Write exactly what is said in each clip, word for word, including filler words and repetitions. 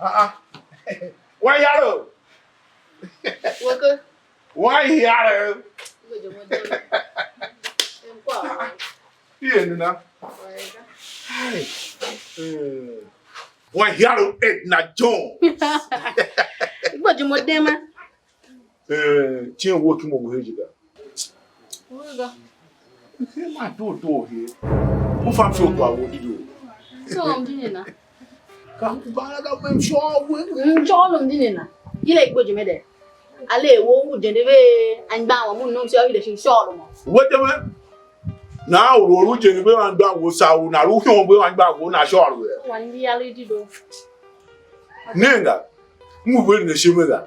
Ah, ah. Wan Yaro. Weke. Wan Yaro. Ibe je mo dem. Em kwa. Iye nina. Weka. Hey. Eh. Wan Yaro Edna Jones. Ibe je mo dem. Eh, cien wou ki mo ngu hen je ga. Wou ga. He man doo doo he. U fam sho kwagh wou di doo. So, m di ne na. Ka u ba la ga mem sho we. Mm, sho lo m di ne na. Yila i gbo je me de. Ale wo u je de ve anmgbian wa mu nom sho hide shin sho lo mo. We de me. Na u lo lu je de ve anmgbian wo sa u na lu hion ve anmgbian wo na sho lo we. Wan di ya le di do. Nenga, m ngu veren ashe me ga.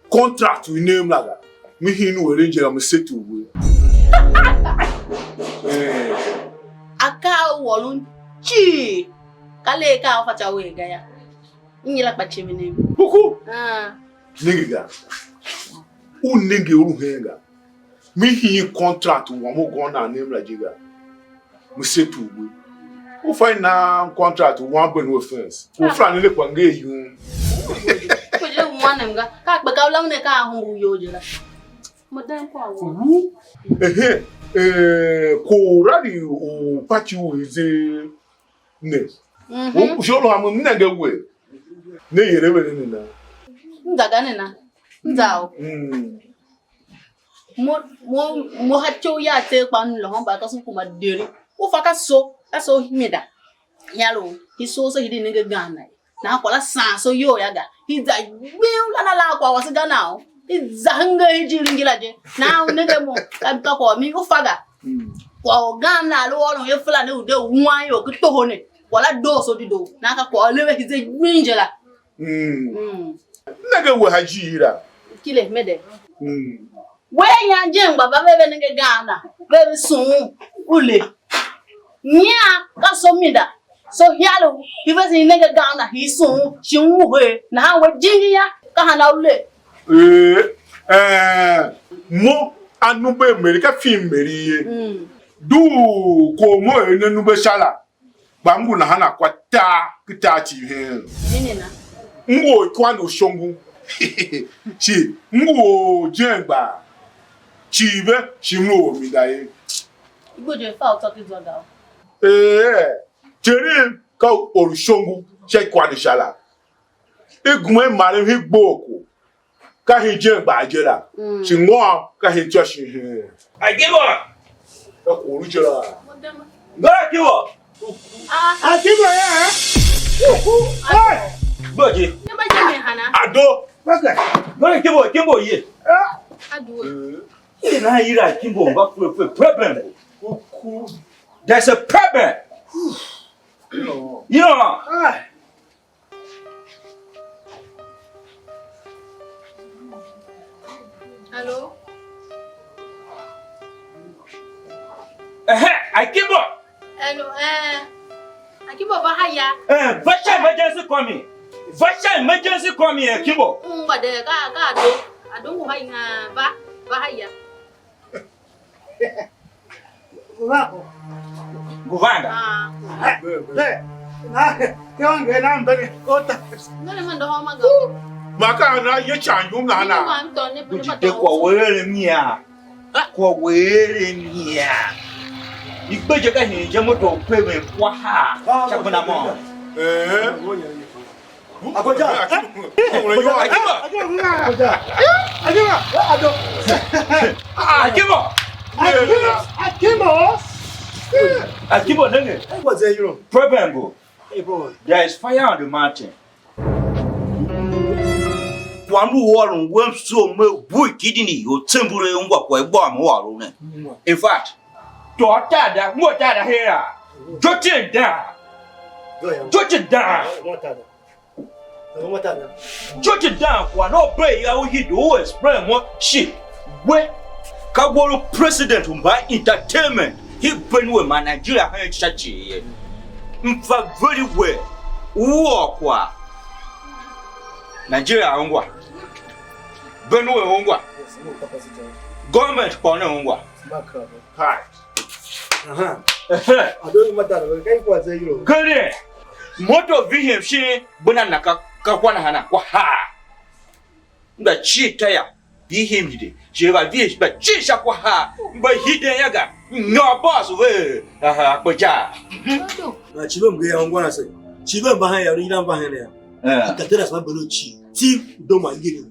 Contract u i nem la ga. Me hin u eren je la, me settle we. Eh. Akaa a u ôron cii, ka le akaa a fatyô a we ga yô. M yila kpa cimi ne. Kuku. Ah. Nenge ga. U nenge u lu hen ga. Me hii contract wam u gôn nan nem la je ga. Me settle we. U fa i nan contract wam ben we fence. Ku fran ne kpa nge yum. Ku je wan nem ga. Ka kpe ka u lam ne ka a humbu yo je la. Mo dan kwa wo. Wu. Ehe. Eh, ko rari u pati u ize ne. Mhm. U sholo ham nenge we. Ne yere we ne na. Nza ga ne na. Nza o. Mm. Mo, mo, mo ha ityough ya tseegh kpa m lôhô mbaatôson kuma deri. U fa ka so, ka so himida. Yar u, i so se hidi nenge gan na ye. Nahan kwagh la saan so iyol ya ga. I za gbing la na lan kwagh wase ga na o. I za henge i jir ngila je. Nahan u nenge mo, ka, ka kwagh mi u fa ga. Mm. Kwagh u gan na lu ôron ye Fulani u de wuan ior ki toho ne. Kwagh la doo so dedoo. Nahan ka kwagh u leve i ze gbing je la. Mm. Mm. Nenge we ha ijiir la. Kile me de. Mm. We nyan je ngba va ve ve nenge gana, ve ve sughun u le. Nya ka so minda, so hialu, i ve se i nenge gana, i sughun, shi u he, nahan we jingi ya, ka hana u le? Eh, eh, mo a numbe meri, ka fim meri ye. Mm. Du ko mo er ne numbe sha la. Kpa m ngu nahan a kwa tar ki tar cii heen. Nini na? M ngu orikwan u shongo. Shi m ngu orjengbar. Cii ve shi m lu orminda ye. Igbo je fa u tsô ki zwa ga o. Ee, Terim ka or u shongo sha ikwan i sha la. I gema i marem hii gboghoko. Ka hii je gba je la. Mm. Shi ngôôn ka hii ityô shin heen. Akibo! Ka kwagh u je la. Ngôôr Akibo! Ah. Akibo ya? Hey! Gboji. Ne ba je me hana? Ado! Baka. Ngôôr Akibo, Akibo ye. Ah. Ado. Eh. Ye na yira Akibo mba kure kure problem. Kuku. There's a problem. No. You know. Ah. Hello? Ehe, Akimbo! Hello, eh, Akimbo va haya? Eh, va sha emergency coming. Va sha emergency coming, Akimbo. Mm, ngwa de, ka, ka Ado. Ado ngu haya, va, va haya. Ngu vanda. Ah. Hey, hey. Na, ke wange na mbele kota. Mbele mando homa ga. Ma ka na ye chan yum na na. Ni wa mto ne. Ku ji de kwa were mia. Kwa were mia. Ikpe je ka hin je moto pe me kwa ha. Cha kuna mo. Eh. Abuja. Abuja. Abuja. Abuja. Abuja. Akimbo. Akimbo. Akimbo. Akimbo nenge. What's your problem, bro? Hey, bro. There is fire on the mountain. Kwam lu ôron we mso me bui kidini yo tsembure ungwa kwa igbo am ôron ne. In fact, to tada, mo tada hera. Jotin da. Jotin da. Judge dan kwagh na u bee ya u hide u explain mo shi we ka we lu president u mba entertainment hi Benue man Nigeria hen sha cii ye. M fa very well u ôr kwagh. Nigeria ungwa. Benue ungwa. Government kpôghôron ungwa. Hi. Aha. Ehe. Ado ni matara, ka i kwa ze yiro. Gere. Moto vihem shin buna naka. Ka kwa nahana, kwa haa. Mba cii taya, di him dide. Shi va vi mba cii sha kwa haa. Mba hiden ya ga. Nyôr boss ve. Aha, kpe ja. Na chive mge ya ungwa na se. Chive mba hen ya, ni na mba hen ya. Eh. Kateras ma belo chi. Ti doma ngiri.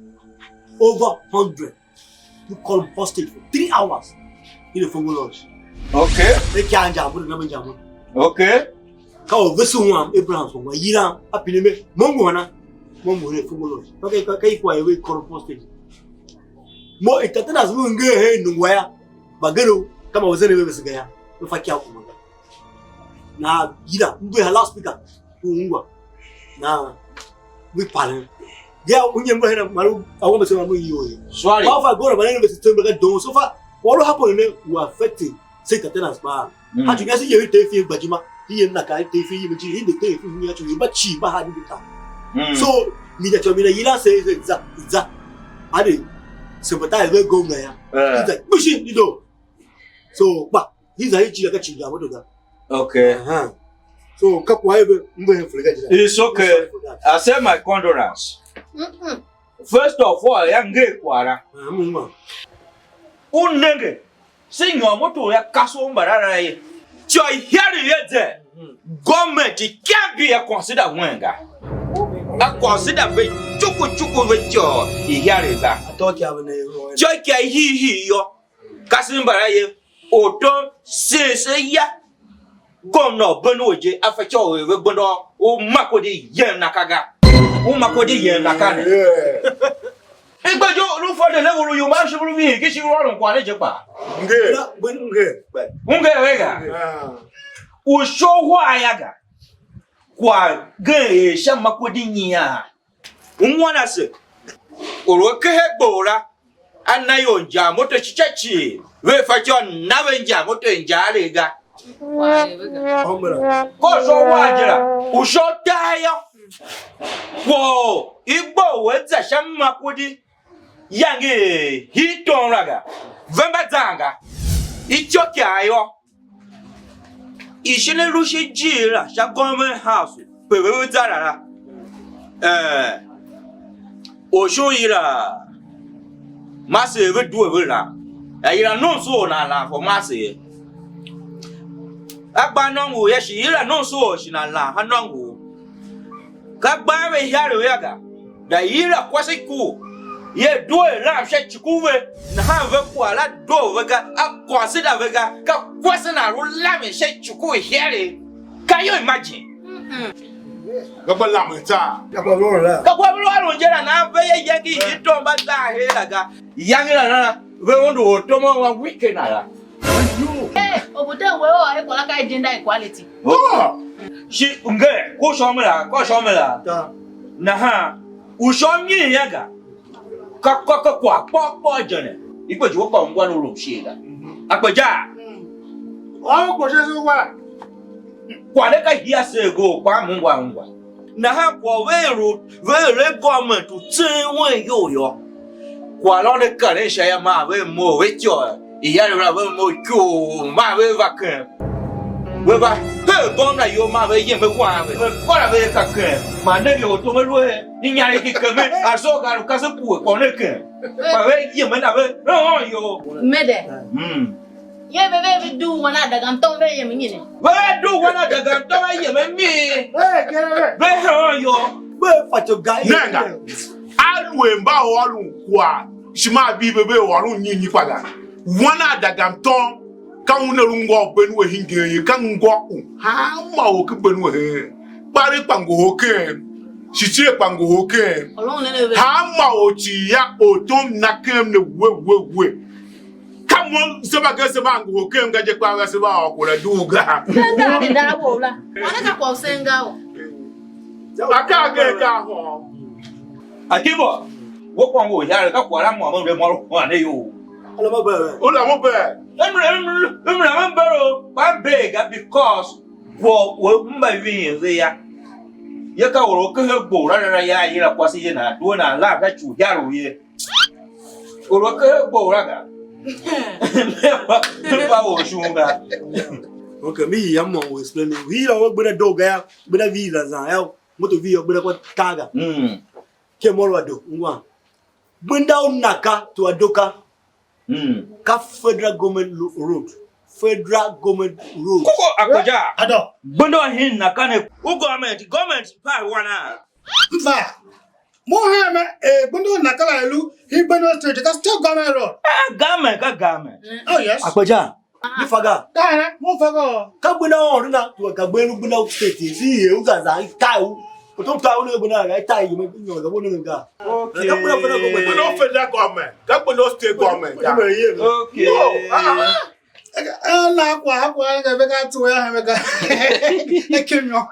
Over hundred. You call him hostage for three hours. In a phone lunch. Okay. E kya nja mo na me nja mo. Okay. Ka u vese wam Abraham so wa yiram a pine me. Mo ngu hana? Mo ngu ne phone lunch. Ka ka ka ikwa e we call him hostage. Mo entertainers lu nge he nungwa ya. Bagero kama wazene we vese ga ya. Me fa kya kuma. Na yira mbe ha loudspeaker. Ungwa. Na we palen. Ya unye mbe hena maru awon bese mamu yo ye. Sorry. Wa fa gora balen bese tembe ka don so fa. What will happen ne will affect it. Say entertainers ba. Mm. Hatu ngasi ye te fi gbajima. Ye na ka te fi ye ji. Ye te fi ye ba chi ba ha ni ta. Mm. So mi da cho mi na yira se se za za. Ade. Se bata ve go nga ya. Eh. Za bushi ni do. So ba. Hiza hichi ya ka chinga moto ga. Okay. Aha. So ka kwa ebe mbe he fule ga jira. It's okay. Sorry for that. I say my condolence. Mm-mm. First of all, ya nge kwara. Ah, mumba. Unenge. Si nyôr moto ya kaso mbarara ye. Cho ihari ye ze. Government can be a consider wenga. A consider ve chuku chuku ve cho ihari ga. Atô kya ve ne ro. Cho kya hi hi yo. Kasimba la ye, ortom, sense ya, gomna u Benue je, a fatyô u er ve gbenda u Makurdi yem na ka ga. U Makurdi yem na ka ne. Yeah. I gbe jo, lu fo de ne, u lu yum, a shi lu vihi, ki shi lu ôron kwagh ne je kpa. Nge. Na, gbe nge. U nge ve ga. Ah. U sho hua ya ga. Kwagh gen er sha Makurdi nyian. Ungwan ase, or u a kehe gbou la, a na ior injar moto sha ica cii, vea fatyô u na ve injar moto injaregh ga. Ka u sha u wan je la, u sha utar yô, kwagh u i gba u a za sha Makurdi, iyange i tom la ga, ve mba zan ga. Ityôkyaa yô, Ishin i lu sha ijiir la sha Government House pe ve lu za la la. Eh, Oshun yila Masev ve due ve lan. A yila nomso u nan lan for Masev. A gba nôngo u ya shi yila nomso u shi nan lan ha nôngo u. Ka gban ve ihyarev yô ga, da yila kwase ku, ye due lam sha ci ku ve, nahan ve kwagh la doo ve ga, a consider ve ga, ka kwase nan lu lamen sha ci ku ihyarev. Can you imagine? Ve gba lamen tar. Ka kwagh ve lu ôron je la, nahan ve ye iyange i tom mba zan her la ga. Iyange la nahan ve undu ortom a wan weekend la. Eh, obuten we or e kwala ka gender equality. Oh! Shi nge, ku shon la, ku shon la. Ta. Nahan, u shon nyi ya ga? Ka, ka, ka kwagh kpôr kpôr je ne. I gbe je u kpa ungwan u lu mshigh ga. A gbe ja. Mm. Or u gbe je se wa. Kwagh ne ka hia se go, kpa m ungwa ungwa. Nahan kwagh ve lu, ve lu a government u tsen wen iyol yô. Kwagh la ne karen sha ya, maa ve mough ve ityô, iyange la ve mough ikuu, maa ve va ken. Ve va, her gomna iyol, maa ve yem ve wan ve. Ve kôr a ve ka ken. Man nenge ortom a lu a inyaregh ki kemen, a soo ga lu kasev pue kwagh ne ken. Kpa ve yem a na ve, heen iyol. Mede. Mm. Ye ve ve ve dugh wan a dagam tom ve yem nyi ne? Ve ve dugh wan a dagam tom ve yem a mi. Hey, get away. Ve heen iyol. Ve fatyô ga. Nenga. Aluer mba ôron kwagh, ishima a vihi ve, ve ôron nyi nyi kpa ga? Wan a dagam tom, ka una lu ngô u Benue hingen ye, ka ngô u hanma or ken Benue heen. Kparen kpa ngohol ken, shitile kpa ngohol ken. Hanma or cii ya, ortom na ken ne we, we, we. Ka mo se mba ken se mba ngohol ken ga je, kpa ve se mba ôr kwagh la dugh ga. Sen ga ne da wo la. Wana ka kwagh u sen ga o. Akaa gen ka hôôn. Akimbo, we kôngo u ihare, ka kwagh la môm m le mô lu hôôn ne iyol. Ala mo be. U la mo be. M la, m la, m la mo be o, kpa m bee ga because kwagh u m mba vihin ve ya. Ye ka or u kehe gbo u la la ya yila kwase ye nan due nan la ka ci u ihare u ye. Or u a kehe gbo u la ga. Me fa, me fa or shon ga. Okay, mi yam mo explain. Hira we gbera do ga ya, gbera vi la zan ya. Moto vi yô, gbenda kwa taga. Mm. Ke mo lu a do, ngwan. Gbenda u naka to a do ka. Mm. Ka federal government lo-, road. Federal government road. Kuko akoja. Ado. Gbenda hin naka ne. U government, government pa wana. Mfa. Mo ha me, eh, gbenda u naka la lu, hi gbenda state, ka state government road. Ah, government, ka government. Oh, yes. Akpaja, ni faga. Ka ne, mo faga. Ka gbenda o na, tu ka gbenda gbenda state, si ye u za za, ta u. Ko to ta u ne gbenda ga, ta yi me nyo ga bo ne ga. Okay. Ka gbenda federal government. Gbenda federal government. Ka gbenda state government ga. Okay. No, ah, ah. Eh, eh, na kwa, kwa, ka be ka tu ya, me ka. E kinyo.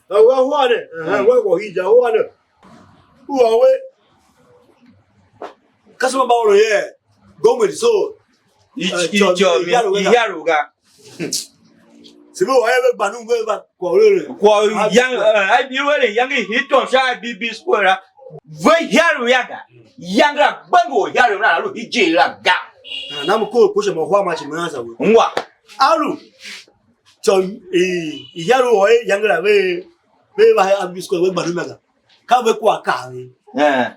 Wa hua ne, eh, wa kwa hija, hua ne. Hua we. Customer ba oro ye. Government so. I, eh, i, cho, cho, mi, i yaru ga. I yaru ga. Sibu wa ye be gbanu be ba kwa oro. Kwa yang, eh, I be wele yang hit on sha I B B square. Ve yaru ya ga. Yang la gbengo yaru na lu hije la ga. Ah, na mu ko ko shema hua ma chi mena sa we. Ngwa. Alu. Cho, eh, i yaru o ye yang la ve, ve ba ha I B B square ve gbanu me ga. Ka ve kwa ka ve. Eh.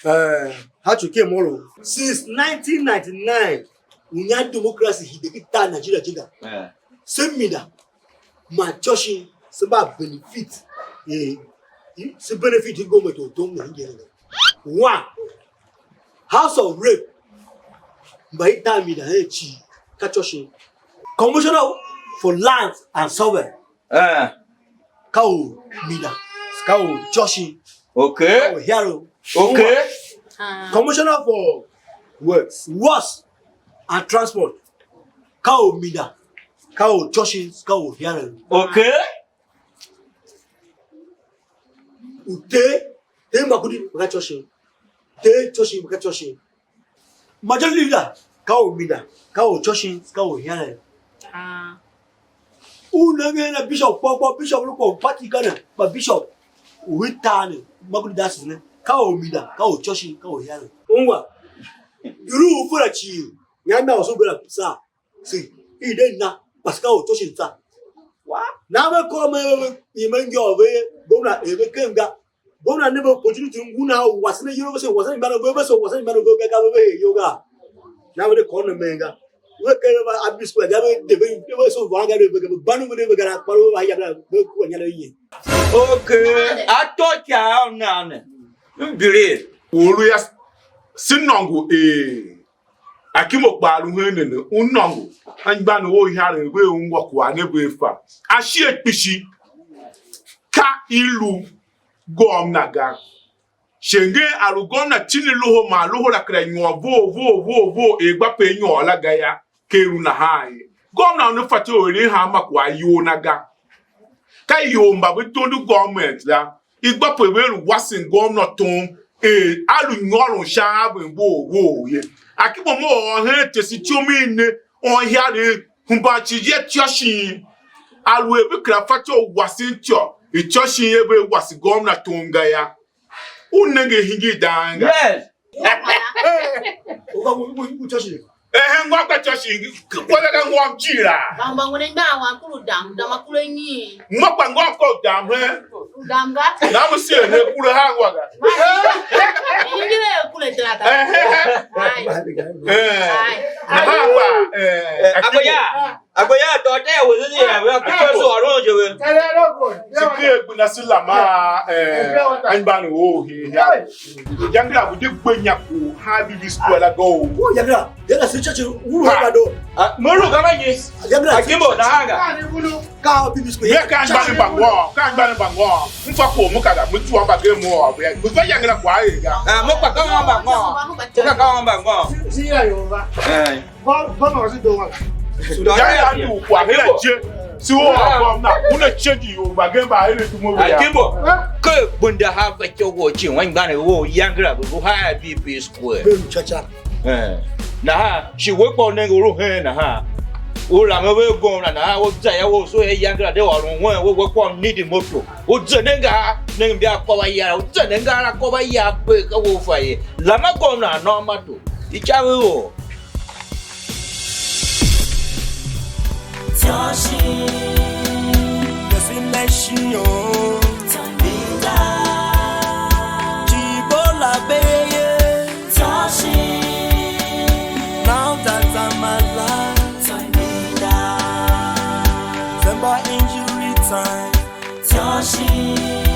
Eh, ha chu ke mo lo. Since nineteen ninety-nine, u nya democracy hide ki ta Nigeria jinga. Eh. Se mida, man church se ba benefit. Eh, se benefit government u tom ne hide ne. One, House of Rep, mba i ta mida hen chi ka church. Commissioner for Lands and Survey, Eh. Ka u mida, ka u church, Okay. Ka u hiaro. Okay. Ah. Commissioner for Works. Works and Transport. Ka u mida, ka u church, ka u hiaro. Okay. U te, te makudi ka church. Te church ka church. Major leader, ka u mida, ka u church, ka u hiaro. Ah. U nenge na bishop kpôr kpôr, bishop lu kpôr party ka ne, kpa bishop u i tar ne, Makuda Diocese ne, ka u mida, ka u church, ka u hiaro. Ungwa, yuru u fura cii, nya na u su bera sa, si, i de na, kpa ka u church sa. Wa? Na ve kôr me, me, me, me ngôô ve, gomna er ve kem ga. Gomna ne ve opportunity ngun a u wasen ayol a vese, wasen imban a ve, vese wasen imban a ve, ga, ga, ve, ve er iyol ga. Na ve de kôr ne men ga. Ve ken ve va a biscuit ga, ve de ve, ve so van ga de ve, ve ban ve de ve ga na kpar ve va ya ga, ve ku nya de ye. Okay, a to cha a na ne. Mbiri. U lu ya si nôngo er Akimbo kpaa lu hen ne ne, u nôngo anmgbian u Orihar ve ungwa kwagh ne ve fa. Ashighe kpishi ka i lu gômna ga. Shenge a lu gômna tindi loho man loho la kera nyôr vough vough vough vough er gba pe nyôr la ga yô, ker u nahan ye. Gômna una fatyô u eren hanma kwagh iyol na ga. Ka ior mba ve dondo gômenti la, i gba pe ve lu wasen gômna tom er a lu nyôron sha aven vough vough ye. Akimbo mo ôr hen tese ityom i ne, Orihar hemban cii je ityô shin. Aluer ve kera fatyô u wasen ityô, ityô shin ye ve wase gômna tom ga yô. U nenge hingir dang ga. Yes. U ka u, u, u church ne? Ehe, ngô ka church, kwase ka ngô cii la. Bamba ngwene ngban wan kuru dam, dama kuru nyi. Ngô kpa ngô ko dam he. Dam ga. Na mu sie ne kuru ha ngô ga. Ingire kule tirata. Ehe. Ai. Eh. Ai. Na ha kpa, eh, Akoya. Agba ya tôô taya wese se ya, ya ku so ôron je ve. Siki egbe na si lama, eh, anmgbian u Orihar. Yangira bu di gbe nya ku ha bi bi square la go. Wo yangira, ya na si church u ha ba do. Ah, mo lu ka ma nyi? Yangira. Akimbo na hanga. Ka bi bi square. Ye ka anmgbian ba ngô, ka anmgbian ba ngô. Mfa ko mo ka ga, mo tuwa ba ge mo a be. Mo fa yangira kwa e ga. Ah, mo kpa ka mo ba ngô. Mo kpa ka mo ba ngô. Si ya yo ba. Eh. Gô-, gômna u se doo a ga. Ya ya ndu kwagh her a je. Si u ôr gômna, una change ior mbagenev mba eren dum a ve yô. Akimbo, ke gbenda ha fatyô wou cii, anmgbianev wou yange la ve lu ha I B B Square. Ve lu ca ca. Eh. Nahan, shi we kpa u nenge u lu heen nahan. U lamen ve gômna nahan, u za ya wou, so ya yange la de ôron wen, we, we kpa u nidi moto. U zenden ga, nenge mbia akôv a ya, u zenden ga akôv a ya, pe ka we u fa ye. Lama gômna a nôô mato. Ica ve or. Tyoshi. Doesn't mention you. shi.